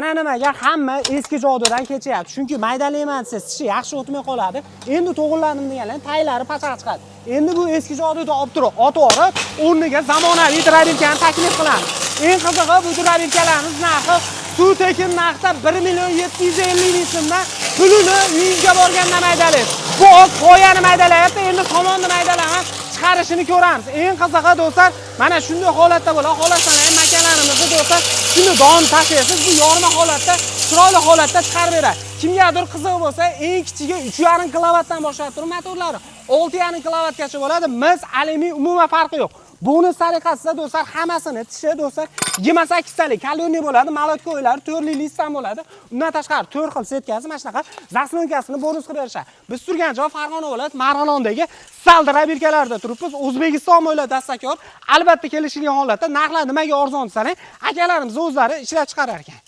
Mana nimaga hamma eski jodudan kechyapti. Chunki maydalayman desa, tishi yaxshi o'tmay qoladi. Endi to'g'irladim deganlar taylari pachaq chiqadi. Endi bu eski joduni olib turib, otib yuborib, o'rniga zamonaviy дробилка ni taklif qilamiz. Eng qizig'i, bu дробилка larimiz narxi suv tekin narxda, 1 750 ming so'mdan, pulini uyingizga borganda maydalaysiz. Bu oz poyani maydalayapti, endi somonni maydalaman, chiqarishini ko'ramiz. Eng qizig'i, do'stlar, mana shunday holatda bo'ladi. Xohlasangiz ham makanlarimizni, do'stlar, shuni don tashlaysiz, bu yorma holatda, chiroyli holatda chiqarib beradi. Kimgadir qiziq bo'lsa, eng kichigi 3,5 kilovatdan boshlab turib motorlari 6,5 kilovatgacha bo'ladi. Mis, alyumin, umuman farqi yo'q. Bonus tariqasida, do'stlar, hammasini tishi, do'stlar, 28 talik колёсный bo'ladi, молотковый lari to'rtli listdan bo'ladi. Undan tashqari to'rt xil setkasi, mana shunaqa заслонка sini bonus qilib berishadi. Biz turgan joy Farg'ona viloyati Marg'ilondagi sal дробилка larda turibmiz. O'zbekiston bo'ylab dastakor. Albatta kelishilgan holatda narxlar nimaga arzon desangiz, akalarimiz o'zlari ishlab chiqarar ekan.